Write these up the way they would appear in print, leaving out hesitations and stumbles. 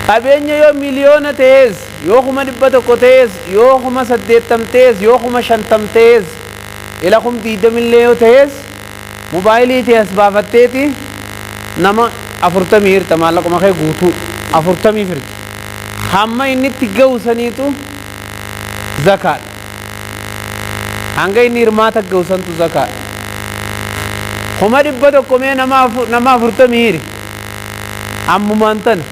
Qabeenya yoo miliyoona ta'es, yoo 100,000 ta'es, yoo 80,000 ta'es, yoo 50,000 ta'es, ila 20,000 illee yoo ta'es, mobaayilii ta'e as baafatteeti nama 40 hirta, maallaquma kee guutuu 40 hirta. Hamma inni itti ga'u saniitu zakaadha. Hanga inni hirmaata ga'u santu zakaadha. 100,000 mee nama 40 hiri. Ammumaan tana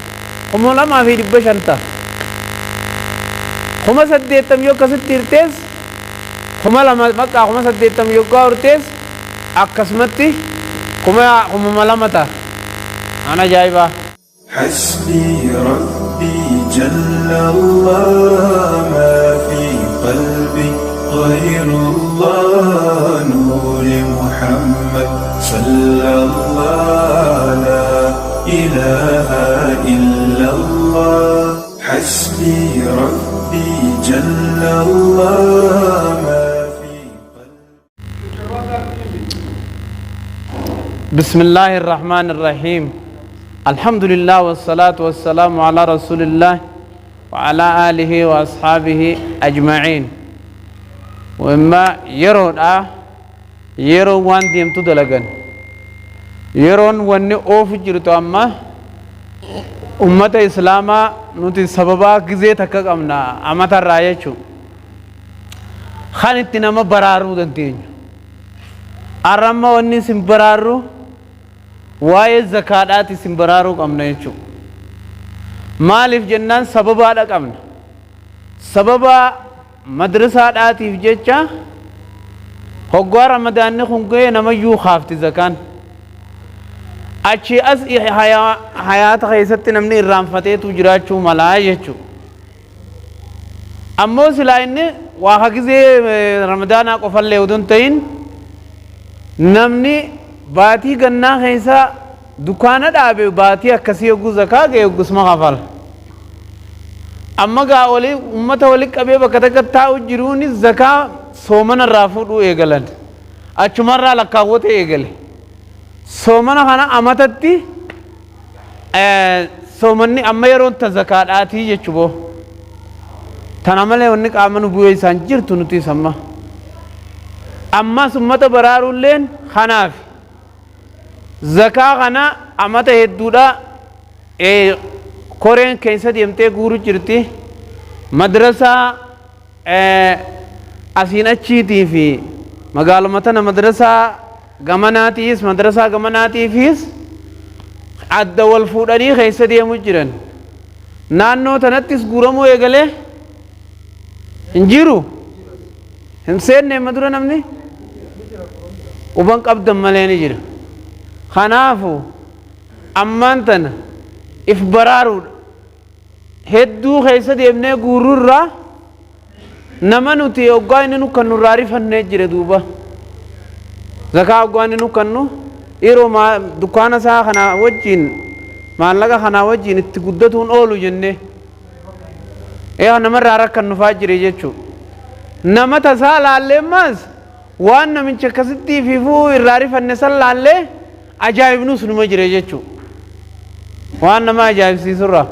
2,500 ta'a. 80,000 yoo akkasitti hirtees, 2,000 maqaa 80,000 yoggaa hirtees akkasumatti 2,000 ta'a. An ajaa'ibaa. حسبي ربي جل الله ما في قلبي غير الله نور محمد صلى الله لا إله إلا الله حسبي ربي جل الله ما في قلبي. بسم الله الرحمن الرحيم. الحمد لله والصلاة والسلام على رسول الله وعلى آله وأصحابه أجمعين. وإما يرون يرون وان ديمتو دلغن يرون وان أوف جرتو أما أمة إسلاما نوتي سببا غزي تكك أمنا أمة الرايچو خانت نما برارو دنتين أرما واني سم برارو waa'ee zakaadhaati isin baraaruu qabna jechuudha. Maaliif jennaan sababaadha qabna. Sababa madrasaadhaatiif jecha hoggaa ramadaanni kun ga'e namayyuu kaafti zakaan. Achi as hayaata keessatti namni irraanfateetu jiraachuu malaa jechuudha. Ammoo silaa inni waa hagizee ramadaanaa qofallee odoo hin ta'in namni baatii gannaa keessa dukkaana dhaabe baatii akkasii yogguu zakaa ga'e yoggasuma kafala. Amma gaa walii ummata walii qabee bakka takka taa'u jiruuni zakaa soomana irraa fuudhuu eegalan. Achumarraa lakkaawwata eegale. Soomana kana amatatti soomanni amma yeroon ta zakaadhaatii jechuu boo. Tana malee wanni qaama nu bu'ee isaan jirtu nuti samma. Ammas ummata baraaruulleen kanaaf. Zakaa kana amata hedduudha koreen keessa deemtee guuru jirti. Madrasaa asiin achiitii fi magaaluma tana madrasaa gamanaatiis madrasaa gamanaatiifis adda wal fuudhanii keessa deemu jiran. Naannoo tanattis guuramuu eegalee hin jiru. Hin seenne amma dura namni quban qabdan malee ni jira. Kanaafu ammaan tana if baraaruudha. Hedduu keessa deemnee guururraa nama nuti hoggaa inni nu kannu irraa rifannee jira duuba. Zakaa hoggaa inni nu kannu yeroo dukkaana isaa kana wajjin maallaqa kanaa wajjin itti guddatuun oolu jennee. Namarraa rakkannu fa'aa jira jechuudha. Nama tasaa laallee maas waan namicha akkasitti fiifuu irraa rifanne san laallee ajaa'ibnus numa jira jechuudha. Waan nama ajaa'ibsiisurraa.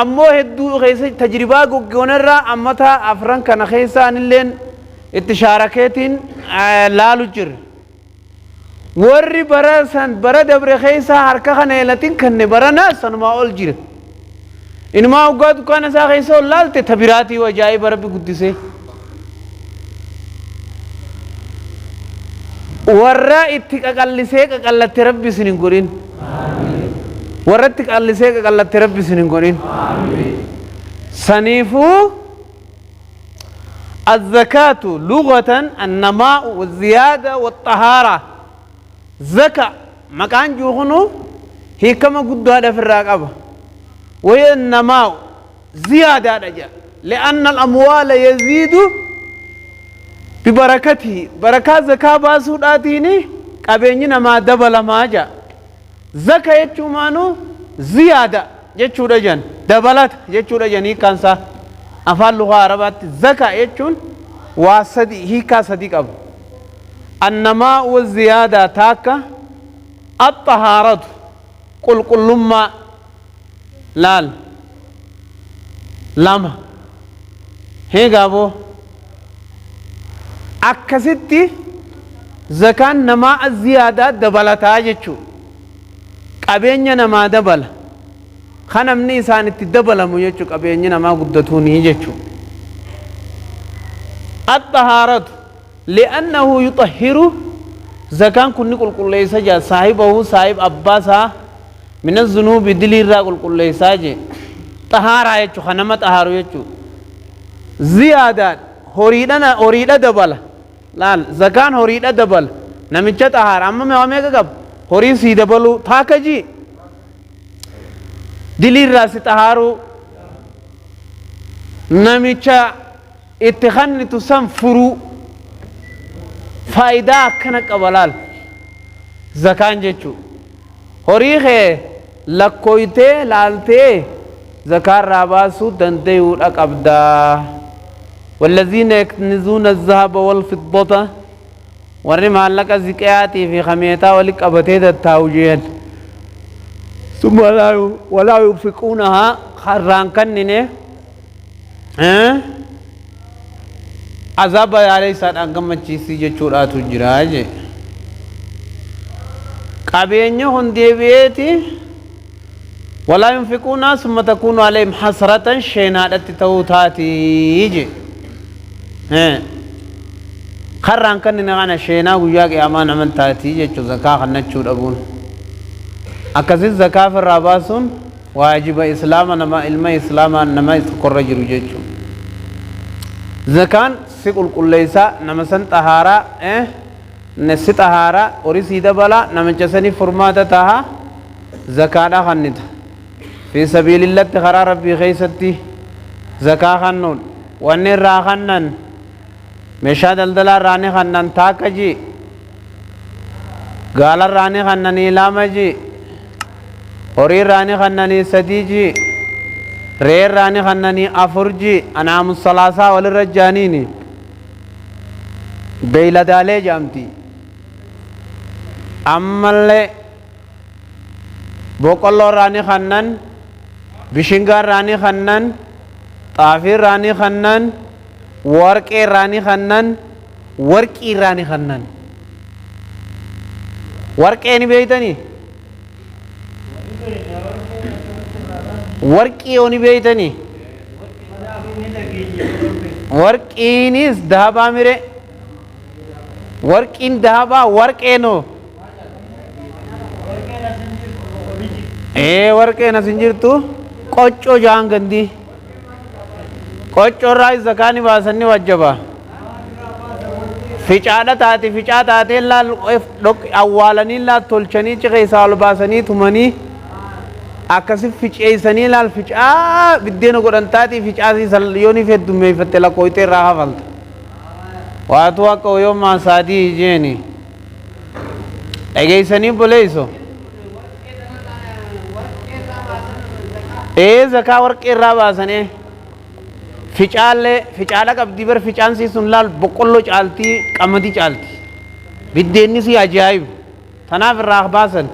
Ammoo hedduu keessa tajribaa goggoonarraa ammata afran kana keessa anilleen itti shaarakeetiin laalu jirre. Warri bara san bara dabre keessa harka kana eelatin kanne baranaas sanumaa ol jira. Inumaa hoggaa dukkaana isaa keessa ol laalte tabiraatii ajaa'iba rabbi guddisee. Warra itti qaqallisee qaqallatte rabbi isin hin godhin. Warra itti qallisee qaqallatte rabbi isin hin godhin. Saniifuu الزكاة لغة النماء والزيادة والطهارة. زكاة مكان جوخنو هي كما قد هذا في الرقبة وهي النماء زيادة رجع لأن الأموال يزيد ببركته. بركة زكاة باسوداتيني قبيننا ما دبل ما جاء. زكاة يتشمانو زيادة يتشو رجن دبلت يتشو رجن هي كانسا أفعل لغة عربات زكاة يتشون واسدي هي كاسدي أبو النماء والزيادة تاكا الطهارة قل قل لما Laal lama heegaaboo akkasitti zakaan namaa ziyaadaa dabalataa jechuu, qabeenya namaa dabala, kan namni isaan itti dabalamu jechuu, qabeenyi namaa guddatuuni jechuu. الطهارة لأنه يطهر, zakaan kun ni qulqulleessa jaa, صاحبه صاحب abbaasaa, من الذنوب dilii irraa qulqulleessaa jee. Xahaaraa jechuu, kan nama xahaaru jechuu. Ziyaadaan horiidha, horiidha dabala. Laal, zakaan horiidha dabala, namicha xahaara. Amma waa meeqa qaba? Horii sii dabaluu taaka jii, dilii irraa si xahaaruu, namicha itti kannitu san furuu, faayidaa akkana qaba. Laal, zakaan jechuu horii kee lakkooytee laaltee zakaa irraa baasuu dandayuudha qabdaa. والذين يكنزون الذهب والفضة, warri maallaqa ziqiyaatii fi kameetaa wali qabatee tattaa'u jeen, ثم ولا ينفقونها, harraan kannine, azaaba yaala isaadhaan gammachiisii jechuudhaatu jira jee. Qabeenya hundeebi'eeti ولا ينفقونها ثم تكون عليهم حسرة, sheenaadhatti ta'uu taatii je. Karraan kannine kana sheenaa guyyaa qiyaamaa naman taatii jechuu zakaa kannachuu dhabuun. Akkasis zakaa ofirraa baasuun waajiba islaama nama ilma islaamaa nama tokkorra jiru jechuu. Zakaan si qulqulleessaa, nama san xahaaraa, si xahaaraa, horii sii dabalaa, namicha saniif furmaata taha. Zakaadha kannita في سبيل الله, karaa rabbii keeysatti zakaa kannuun. Wanni irraa kannan meeshaa daldalaa irraa ni kannan taaka ji, gaala irraa ni kannanii lama ji, horii irraa ni kannanii sadii ji, re'ee irraa ni kannanii afur ji. أنعام ثلاثة walirra jaaniini beeyladaalee jaamti. Ammallee boqqolloo irraa ni kannan, bishingaa irraa ni kannan, xaafii irraa ni kannan, warqee irraa ni kannan, warqii irraa ni kannan. Warqee ni beeytanii? Warqii yoo ni beeytanii? Warqiinis dahabaa mire? Warqiin dahabaa, warqeenoo? Ee, warqeen as hin jirtu. Qoccoo jaan gandii, qoccoo irraa zakaa ni baasan, ni wajjaba. Ficaadha taate, ficaa taatee laal, awwaalanii laal, tolchanii ciqeessaa ol baasanii tumanii akkasi ficeessanii laal, ficaa biddeena godhan taati. Ficaa yoo ni heddummeeffatte lakkooytee irraa hafalta. Waatu akka yoo maasaadii jeeni dhageessanii boleeyso. Ee, zakaa warqee irraa baasanii, ficaallee ficaadha qabdii bar. Ficaan sii sun laal boqqolloo caaltii, qamadii caalti, biddeenni si ajaa'ibu. Tanaaf irraa baasan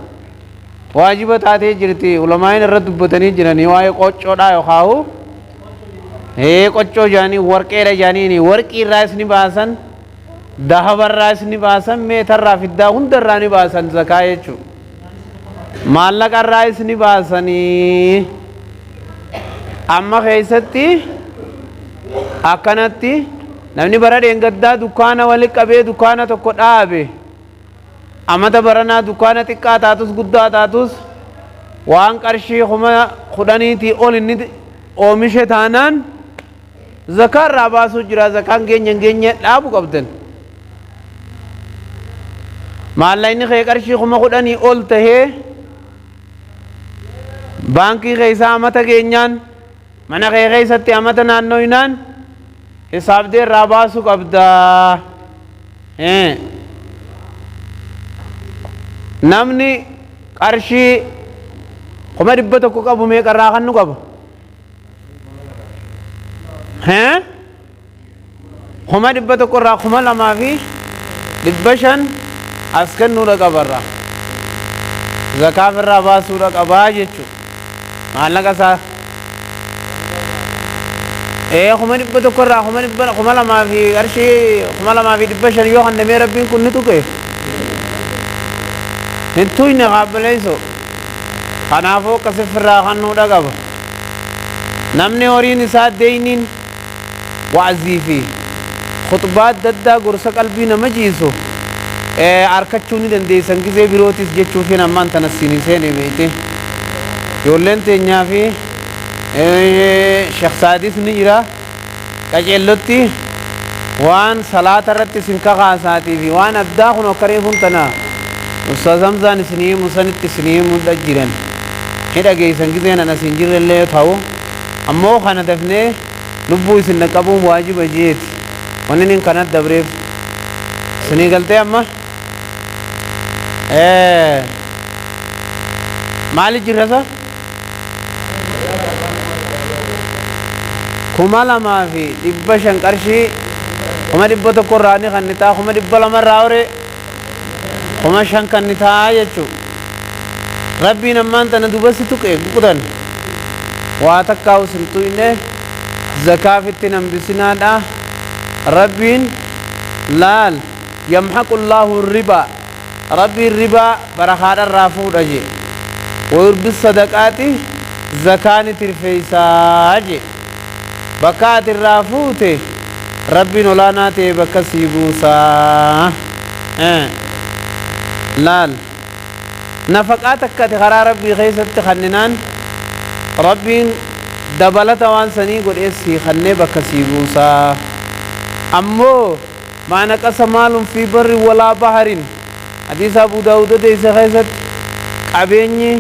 waajiba taatee jirti. Ulamaa'in irra dubbatanii jiranii waa'ee qoccoodhaa yookaawu ee qoccoo jaanii, warqeedha jaaniini. Warqii irraas ni baasan, dahabarraas ni baasan, meetarraa, fiddaa hundarraa ni baasan zakaa jechuu. Maallaqa irraas ni baasanii. Amma keessatti akkanatti namni bara dheengaddaa dukkaana wali qabee dukkaana tokko dhaabe, amata baranaa dukkaana xiqqaa taatus guddaa taatus, waan qarshii 10,000tii ol inni oomishe taanaan zakaa irraa baasuu jira. Zakaan geenya hin geenye dhaabu qabdan. Maallaqni kee qarshii 10,000 ol tahee baankii keessaa amata geenyaan, mana kee keessatti amata naannoynaan hisaabdee irraa baasuu qabda. Namni qarshii 100,000 qabu meeqa irraa kan nu qaba? 100,000 irraa 2,500 as kennuudha qabarraa zakaaf irraa baasuudha qabaa jechuudha. Maallaqa isaa ee 100,000 irraa 100,000 2,000 fi qarshii 2,500 yoo kannamee rabbiin kun ni tuqe hin tuyne qaabbaleeyso. Kanaafuu akka sifirraa kannuudha qaba. Namni horiin isaa deeyniin wa'azii fi khuxbaa adda addaa gorsa qalbii nama jiisu arkachuu ni dandeessan gizee birootis jechuufiin ammaan tana siin seene beeyte. Ijoolleen teenyaa fi Sheekh Saadis ni jira qaceellotti waan salaata irratti isin kakaasaatii fi waan addaa kun akka reefuun tana Ustaaz Hamzaan isinii himu sanitti isinii himudha jiran. Ni dhageessan gizeen ana isin jirrellee yoo ta'u ammoo kana dafnee lubbuu isin dhaqqabuun waajiba jeeti. Wanni nin kana dabreef isinii galtee amma maali jirra sa? 2,500 qarshii 100,000 irraa ni kannitaa 200,000 irraa horee 5,000 kannitaa jechuu. Rabbiin ammaan tana duba si tuqe guqutan waa takkaa isin tuyne zakaafitti hin hambisinaadha. Rabbiin laal yamhaqu llaahu ribaa rabbiin ribaa barakaadharraa fuudha jee wayurbi sadaqaati zakaa ni tirfeeysaa jee. Bakka ati irraa fuute rabbiin olaanaa ta'e bakka sii buusaa. Laal nafaqaa takka ati karaa rabbii keessatti kanninaan rabbiin dabalata waan sanii godhee sii kannee bakka sii buusaa. Ammoo maa naqasa maalun fi barri walaa baharin hadiisa Abu Daawud odeeyse keessatti qabeenyi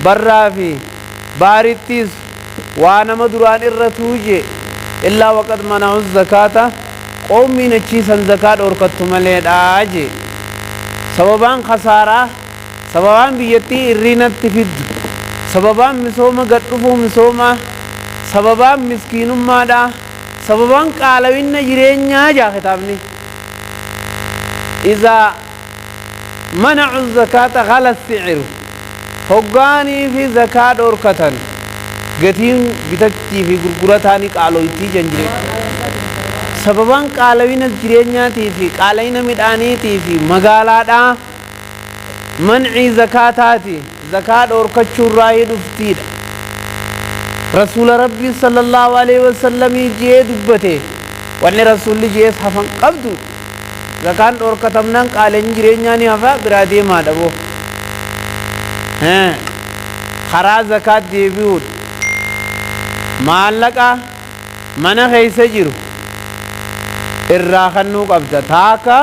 barraa fi baarittis waa nama duraan irratuu jee illaa waqad mana'u zakaata qawmiin achiisan zakaa dhoorkattu maleedha jee. Sababaan khasaaraa, sababaan biyyattii irriinatti fiddu, sababaan misooma gad dhufuu misoomaa, sababaan miskiinummaadha, sababaan qaalawinna jireenyaa jaa kitaabni. Izaa mana'u zakaata ghala siciru hoggaanii fi zakaa dhoorkatan gatiin bitachii fi gurgurataa ni qaaloytii jan jireenya. Sababaan qaalawina jireenyaatii fi qaala'ina midhaaniitii fi magaalaadhaa mancii zakaataati zakaa dhoorkachuurraa dhuftiidha. Rasuula Rabbii sallallahu alaihi wasallamii jee dubbate wanni rasuulli jees hafan qabdu zakaan dhoorkatamnaan qaala'inni jireenyaa ni hafa biraa deemaa dhaboo. Karaa zakaat deebi'uudha. Maallaqa mana keessa jiru irraa kannuu qabda. Taaka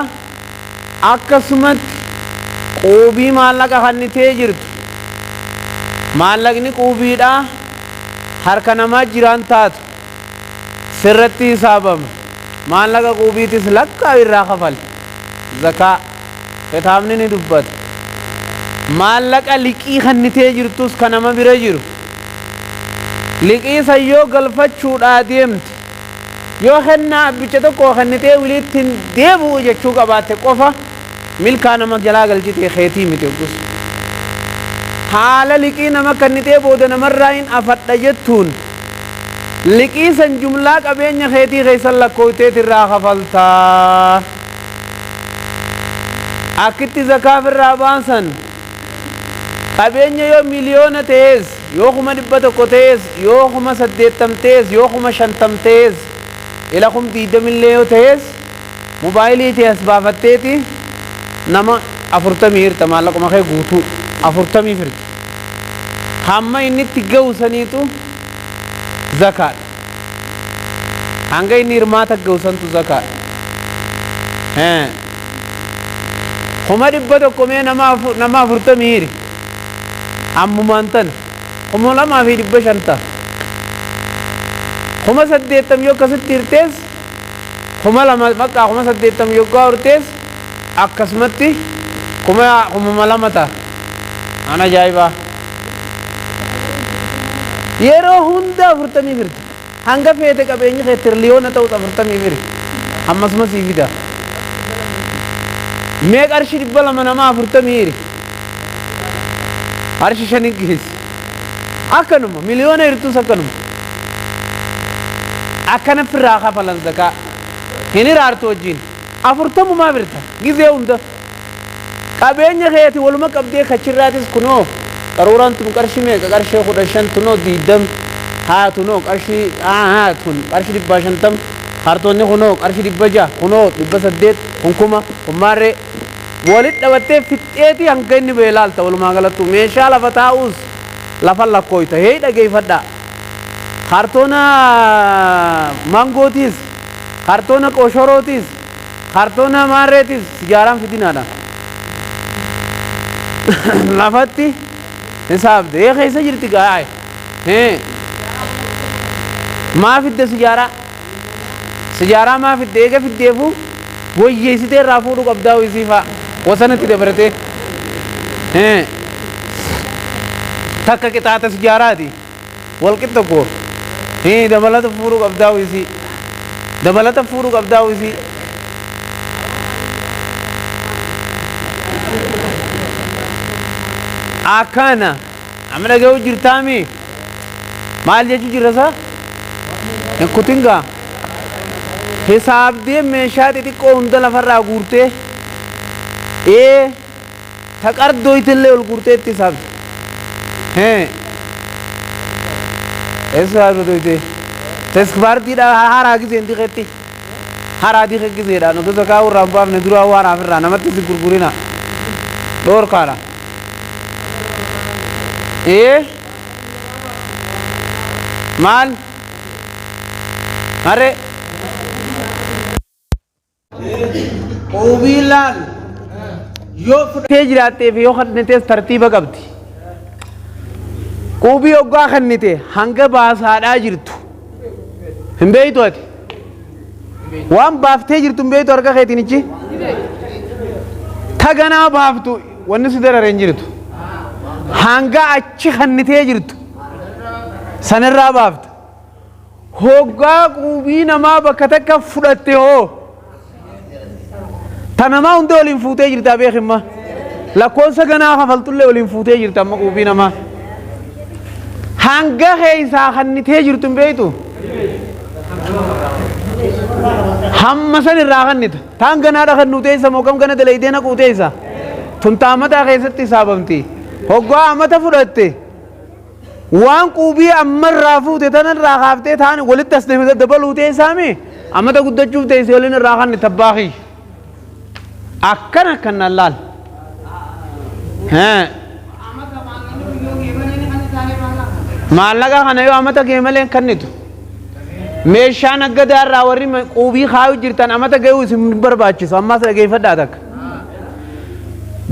akkasumatti quubii maallaqa kannitee jirtu maallaqni quubiidhaa harka namaa jiraan taatu sirratti hisaabama. Maallaqa quubiitis lakkaa irraa kafali. Zakaa kitaabni ni dubbata. Maallaqa liqii kannitee jirtus kan nama bira jiru liqii san yoo galfachuudhaa deemte yoo kennaa abbicha tokko kennitee wiliitti hin deebi'u jechuu qabaatte qofa milkaa nama jalaa galchitee keetii miti hoggus. Haala liqii nama kennitee booda namarraa hin afadha jettuun liqii san jumlaa qabeenya keetii keessan lakkooyteet irraa kafaltaa. Akkitti zakaaf irraa baasan qabeenya yoo miliyoona ta'es yoo 100,000 ta'es yoo 80,000 ta'es yoo 50,000 ta'es ila 20,000 yoo ta'es mobaayilii ta'e as baafatteeti nama 40 hirta maallaquma kee guutuu 40 hirta. Hamma inni itti ga'u saniitu zakaadha. Hanga inni hirmaata ga'u santu zakaadha. 100,000 mee nama 40 hiri ammumaan tana 2,500 ta'a. 80,000 yoo akkasitti hirtees 2,000 bakka 80,000 yoggaa hirtees akkasumatti 2,000 ta'a. An ajaa'ibaa. Yeroo hunda 40 hirta. Hanga feete qabeenyi kee tiriliyoona ta'us 40 hiri. Ammasuma sii fida. Mee qarshii 200 nama 40 hiri. Qarshii shanin geessi. Akkanuma miliyoona hirtuus akkanuma. Akkana firraa kafalan zakaa. Hin hiraartu wajjin. Afurtamumaa birta gizee hunda. Qabeenya keeti waluma qabdee kachirraatis kunoo qaruuraan tun qarshii meeqa, qarshii 15, tunoo 20, haa tunoo qarshii haa tun qarshii 150, kaartoonni kunoo qarshii 600, kunoo 800, kun 1000, kun maarree walit dhabattee fixxeetii hanga inni ba'e laalta. Walumaa galattu meeshaa lafa taa'us lafa lakkooyta. Hey, dhageeffadhaa, kaartoona maangootiis, kaartoona qoshorootiis, kaartoona maarreetis, sijaaraan fidinaadha. Lafatti hisaabde ee keessa jirti gaa. Hee, maa fidde sijaaraa? Sijaaraa maa fidde? Eega fiddeefu wayyeessitee irraa fuudhuu qabdaa isii faa wasanatti dabalatee. Hee, takka qixaata sijaaraati walqix tokko. Hee, dabalata fuudhuu qabdaa isii, dabalata fuudhuu qabdaa isii. Akkana amma dhaga'uu jirtaami. Maal jechuu jirra? Sa hin kutin gaa. Hisaabdee meeshaa xixiqqoo hunda lafarraa guurtee, ee taqardooytillee ol guurtee itti hisaabde. Hee, eessa hisaabdooyte? Teskibaartiidha haraa giseen diqetti haraa diqe giseedhaan otoo zakaa irraa hin baafne duraa waan hafirraa namatti si gurgurina, dhoorkaadha. Ee, maal maree qubii laal yoo fudhatee jiraattee fi yoo kannitees tartiiba qabdi. Qubii hoggaa kannite hanga baasaadhaa jirtu hin beeytu. Ati waan baaftee jirtu hin beeytu. Harka keetiin ichi taganaa baaftu wanni si darare hin jirtu. Hanga achi kannitee jirtu sanirraa baafta. Hoggaa qubii namaa bakka takka fudhatte hoo, ta namaa hunda waliin fuutee jirta. Beekimma, lakkoofsa ganaa kafaltullee waliin fuutee jirta. Amma qubii namaa hanga keeysaa kannitee jirtu hin beeytu. Hamma san irraa kannita. Taan ganaadha kannuu teessa moo kam gana dalaydee naquu teessa? Tun taamataa keessatti hisaabamti. Hoggaa amata fudhatte, waan quubii ammarraa fuute tanarraa kaaftee taan walitti as dabaluu teessaami. Amata guddachuuf teesse waliin irraa kanni tabbaakii akkana akkanaan laal. Maallaqa kana yoo amata ga'e malee kannitu. Meeshaan aggadaarraa warri quubii kaayuu jirtan amata ga'uu isin barbaachisu. Ammas dhageeffadhaa, takka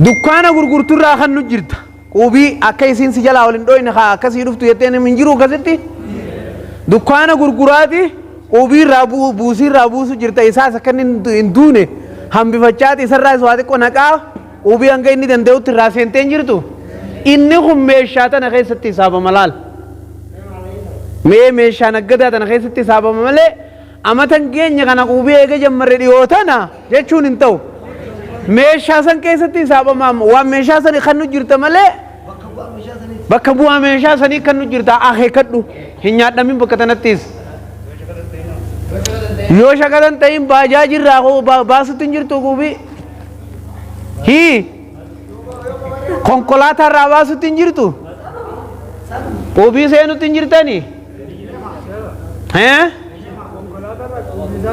dukkaana gurgurturraa kan nu jirta quubii akka isiin si jalaa ol hin dhoyne haa akkasii dhuftu jettee hin jiru. Akkasitti dukkaana gurguraati quubii irraa buusii irraa buusu jirta. Isaas akka inni hin duune hambifachaati isarraa waa xiqqoo naqaa quubii hanga inni danda'utti irraa seentee hin jirtu. Inni kun meeshaa tana keessatti hisaabama. Laal mee, meeshaa naggadaa tana keessatti hisaabama malee amatan keenya kana quubii eega jammarre dhiyoo tana jechuun hin ta'u. Meeshaa san keessatti hisaabama. Waan meeshaa sani kan nu jirta malee bakka bu'aa meeshaa sanii kan nu jirta. Akeekadhu, hin nyaadhamin. Bakka tanattis yoo shaqatan ta'in baajaajirraa baasutti hin jirtu, quubii hii konkolaataa irraa baasutti hin jirtu, quubii seenutti hin jirtani.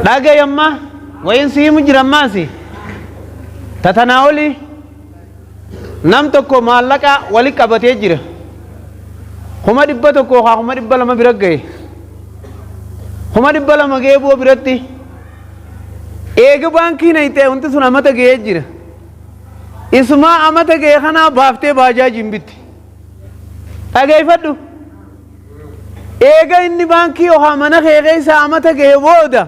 Dhagayamma, wayin si himu jira. Ammaasi tatanaa oli nam tokko maallaqa wali qabatee jira. 100,000 haa 200,000 bira gahe. 200,000 gahee bu'oo biratti eega baankii nayxee wanti sun amata gahee jira. Isumaa amata gahe kanaa baaftee baajaajiin bitti. Dhageeffadhu, eega inni baankii yookaan mana kee keessa amata gahe booda,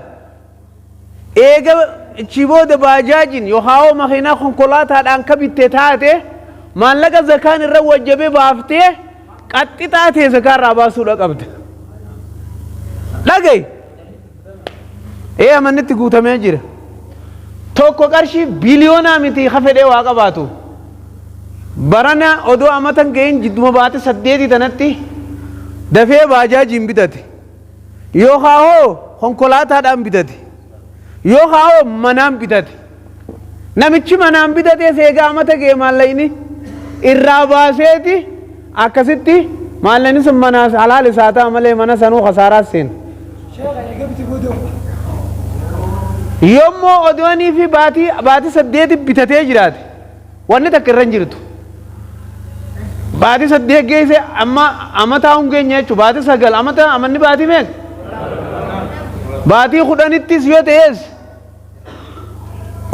eega achi booda baajaajiin yookaan hoo makiinaa konkolaataadhaan ka bitte taate, maallaqa zakaan irra wajjabee baaftee qaxxixaa ta'e zakaa irraa baasuudha qabda. Dhagayi. Ee, amannitti guutamee jira. Tokko qarshii biliyoonaa miti ka fedhee waa qabaatu. Barana odoo amatan gahin jidduma baate 8 tanatti Dafee baajaajiin bitate yookaan hoo konkolaataadhaan bitate yookaan hoo manaan bitate. Namichi manaan bitatee seegaa amata ga'e maallaqni irraa baaseeti akkasitti maallaqni sun manaas halaal isaa ta'a malee mana sanuu kasaaraa seena. Yommuu odoonii fi baatii 8 bitatee jiraate wanni takka irra hin jirtu. Baatii 8 geesse amma amataa hin geenye jechuudha. Baatii 9 amata amanni baatii meeqa? Baatii 10ttis yoo ta'es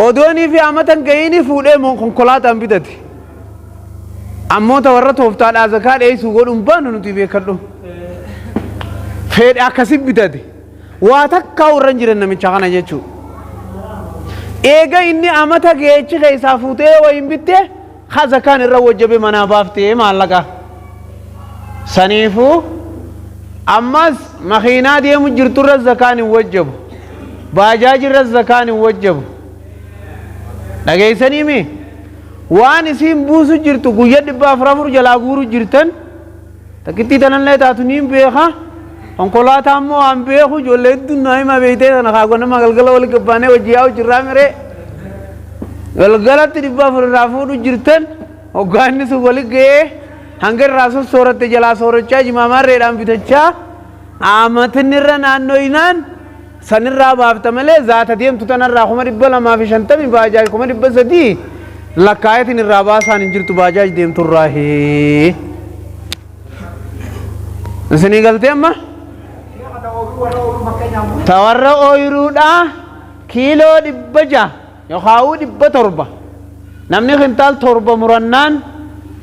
odoonii fi amata hin gahiini fuudhee konkolaataan bitate. Ammoo ta warra tooftaadhaa zakaa dheessuu godhuun baanu nuti beekadhu. Fedhe akkasi bitate. Waa takkaa warra hin jiran namicha kana jechuudha. Eega inni amata geechi keessaa fuutee wayiin bitte ha zakaan irra wajjabe manaa baaftee maallaqa. Saniifuu ammas makiinaa deemu jirturra zakaan hin wajjabu. Baajaajirra zakaan hin wajjabu. Dhageessanii mi? Waan isiin buusu jirtu guyya 404 jalaa guuru jirtan takkittii tanallee taatu niin beeka. Konkolaataa immoo waan beeku ijoollee hedduun naa hima beektee sana kaakoo nama galgala wali gabbaanee hojii yaa'u jirraa miree. Galgalatti 400 irraa fuudhu jirtan hoggaanni sun wali ga'ee hanga irraa sossooratte jalaa soorachaa jimaamaarreedhaan bitachaa amatinni irra naannoyinaan sanirraa baafta malee zaata deemtu tanarraa 250,000 baajaaj 300,000 lakkaayetiin irraa baasaan hin jirtu baajaaj deemturraa. Isinii galtee amma? Ta warra ooyiruudhaa kiiloo 600 yookaan 700 namni kintaal 7 murannaan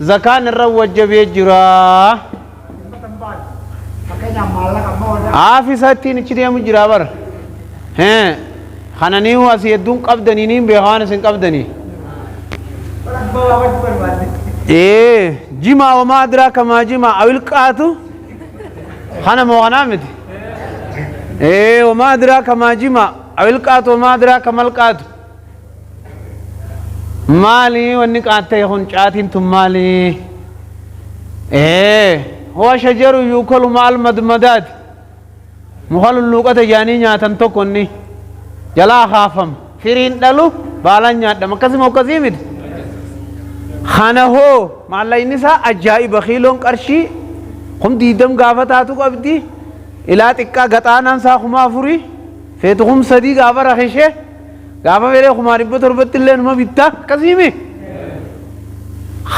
zakaan irra wajjabee jira. Haafisa ittiin ichi deemu jira bara. Kananii asii hedduun qabdanii niin beeka waan isin qabdanii. Jimaa wamaa adiraa kamaa jimaa awil qaatu kana moo kanaa miti. Wamaa adiraa kamaa jimaa awil qaatu wamaa adiraa kamal qaatu. Maali wanni qaattee kun caatiin tun maali? Huwa shajaru yuukalu ma'al madmadaati. Muka lulluuqata jaanii nyaatan tokko inni jalaa kaafama. Firiin dhalu baalaan nyaadhama. Akkasuma akkasii miti. Kana hoo maallaqni isaa ajaa'iba kiiloon qarshii 20,000 gaafa taatu qabdi. Ilaa xiqqaa gaxaanaan isaa 4,000 feetu 3,000 gaafa rakishee gaafa fedhee 700,000 illee numa bitta akkasii mi.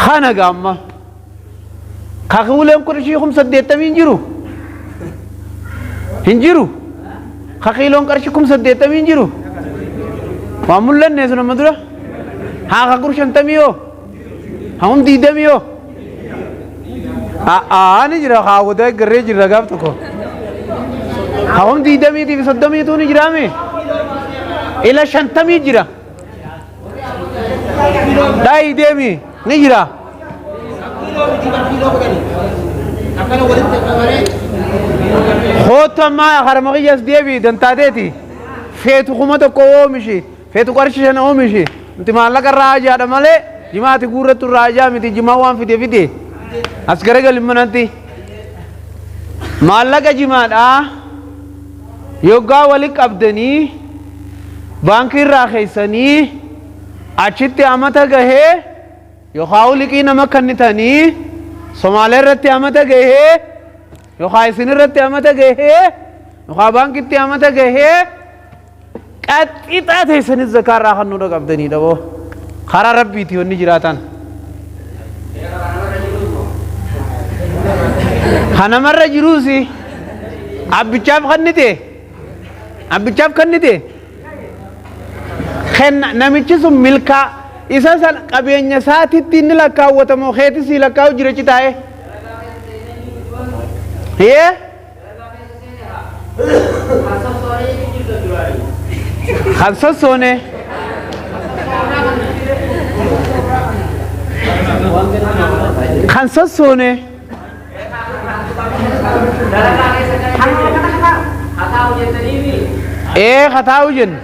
Kana gaamma. Kakiiloon qarshii 80,000 hin jiru. Hin jiru. Kakiiloon qarshii 80,000 hin jiru. Waan mul'anne sun amma dura. Haa kakur 50 yoo. Haa 20 yoo. Haa ni jira kaawwata garree jira gaaf tokko. Haa 20 fi 30 ni jiraame. Ila 50 jira. Dhaayi deemi ni jira. Kootu ammaa harma kiyyas deebi dantaateeti. Feetu 1000 oomishi feetu qarshii 5 oomishi. Nuti maallaqa irraa ajaadha malee jimaati guurrattu irraa ajaa miti jimaa waan fide fide. As garagali manatti. Maallaqa jimaadhaa yoggaa wali qabdanii baankii irraa keessanii achitti amata gahee yookaan liqii nama kennitanii Somaalee irratti amata gahee yookaan isin irratti amata gahee yookaan baankitti amata gahee qaxxixaa teessanis zakaa irraa kennuudha qabdanii dhaboo karaa rabbiiti wanni jiraatan. Kanamarra jiruusi abbichaaf kennite abbichaaf kennite kenna namichi sun milkaa isa san qabeenya isaatitti inni lakkaawwatamoo keeti sii lakkaa'u jira achi taa'ee. Hiyee? Kan sossoone. Kan sossoone. Ee kataa'u jenna.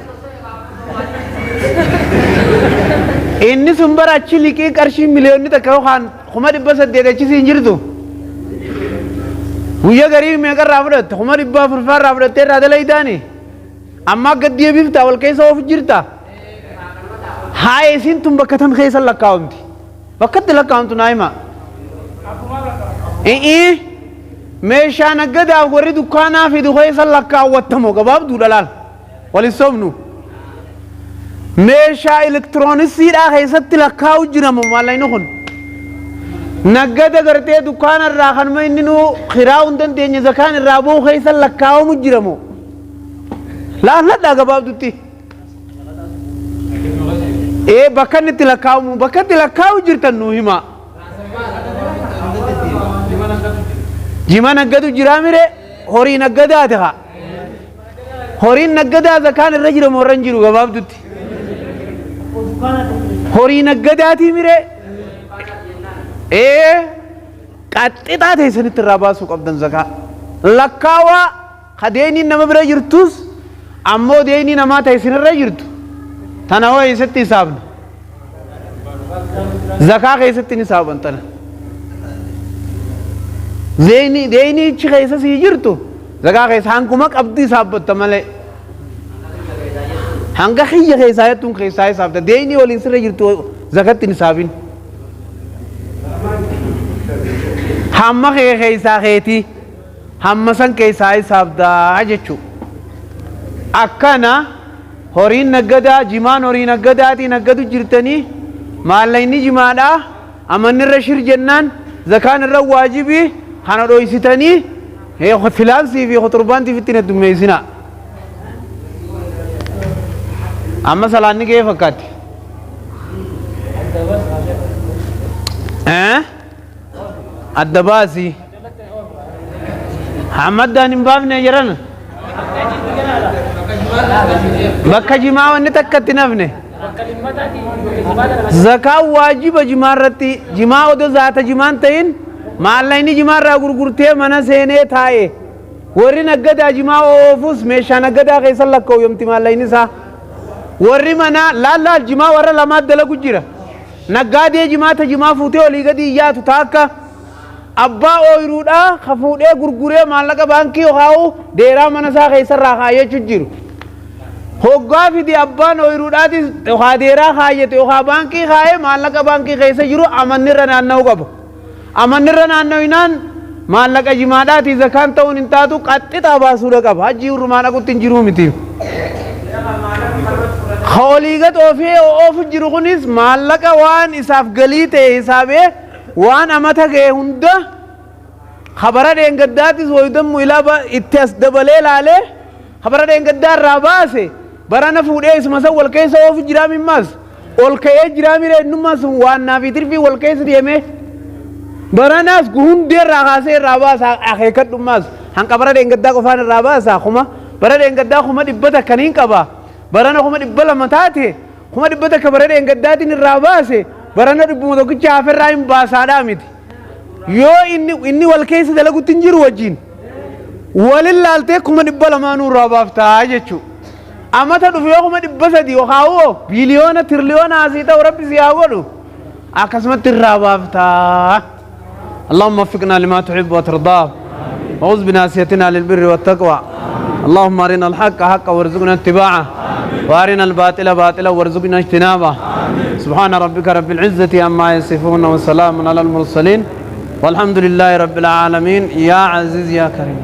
Inni sun bara achi liqii qarshii 1 million yookaan 800,000 achi siin jirtu. Guyya garii meeqarraa fudhatte? 400,000 faarraa fudhattee irraa dalaydaani? Amma gad deebiftaa wal keessa oofu jirta? Haa, isiin tun bakka tam keessa lakkaa'amti? Bakka itti lakkaa'amtu naa hima. I'ii meeshaa naggadaaf warri dukkaanaa fidu keessa lakkaawwattamoo gabaabduudha laal. Wal sobnu. Meeshaa elektirooniksiidhaa keessatti lakkaa'u jiramu maallaqni kun. Naggada gartee dukkaana irraa kanuma inni nu kiraa'uu hin dandeenye zakaan irraa bu'u keessa lakkaa'amu jiramu. Laalladhaa gabaabdutti. Ee, bakka inni itti lakkaa'amu, bakka itti lakkaa'u jirtan nuu hima. Jima naggadu jiraa mire? Horii naggadaati haa. Horiin naggadaa zakaan irra jira moo irra hin jiru gabaabdutti? Horii naggadaatii mire? Ee, qaxxixaa teessanitti irraa baasuu qabdan zakaa. Lakkaawaa ka deeniin nama bira jirtus, ammoo deenii namaa ta'e isinirra jirtu tana hoo eessatti hisaabna? Zakaa keessatti ni hisaaban tana. Deeniichi keessa sii jirtu zakaa keessa hanguma qabdu hisaabbatta malee. Hanga kiyya keessaa jettuun keessaa hisaabta. Deenii waliin sirra jirtu zakatti hin hisaabin. Hamma kee keessaa keetii hamma san keessaa hisaabdaa jechuudha. Akkana horiin naggadaa, jimaan horii naggadaatii naggadu jirtanii, maallaqni jimaadhaa amanni irra shir jennaan zakaan irra waajibii kana dhoysitanii filaansii fi kotorbaantiif ittiin heddummeessinaa. Amma salaanni ga'ee fakkaatti. Adda baasii. Hammaddaan hin baafne jiran. Bakka jimaa wanni takka itti nafne. Zakaan waajiba jimaa irratti, jimaa odoo zaata jimaan ta'in maallaqni jimaa irraa gurgurtee mana seenee taa'e. Warri naggadaa jimaa oofus meeshaa naggadaa keessa lakkaa'u yomti maallaqni isaa. Warri manaa laal laal jimaa warra lamaa dalagu jira. Naggaadee jimaa ta jimaa fuutee olii gadi iyyaatu taakka, abbaa ooyiruudhaa ka fuudhee gurguree maallaqa baankii yookaan deeraa mana isaa keessarraa kaayyachuu jiru. Hoggaa fide abbaan ooyiruudhaatis yookaan deeraa kaayyate yookaan baankii kaayee maallaqa baankii keessa jiru amanni irra naanna'uu qaba. Amanni irra naanna'inaan maallaqa jimaadhaatii zakaan ta'uun hin taatu, qaxxixaa baasuudha qaba. Hajjii hurrumaa dhaqutti hin jiruu miti. Ka olii gad oofee oofu jiru kunis maallaqa waan isaaf galii ta'e hisaabee waan amata ga'e hunda kabara dheengaddaatis wayidammu ilaa itti as dabalee laalee kabara dheengaddaa irraa baase barana fuudhee isuma san wal keessa oofu jiraa mimmaas ol ka'ee jiraa mire innummaa sun waan naa fi tirfii wal keessa deemee baranaas hundee irraa kaasee irraa baasa. Akeekadhummaas hanqa bara dheengaddaa qofaan irraa baasa. Kuma bara dheengaddaa 100,000 niin qaba, barana 200,000 taate, 100,000 bara dheengaddaatiin irraa baase barana 100 haferraa hin baasaadhaa miti. Yoo inni wal keessa dalagutti hin jiru wajjin walin laaltee 200,000 irraa baaftaa jechuudha. Amata dhufu yoo 300,000 yookaan hoo biliyoona tiriliyoona asii ta'u rabbi si haa godhu akkasumatti irraa baaftaa. اللهم وفقنا لما تحب وترضاه وخذ بناصيتنا للبر والتقوى. اللهم ارنا الحق حقا وارزقنا اتباعه وارنا الباطل باطلا وارزقنا اجتنابه. سبحان ربك رب العزة عما يصفون وسلام على المرسلين والحمد لله رب العالمين. يا عزيز يا كريم.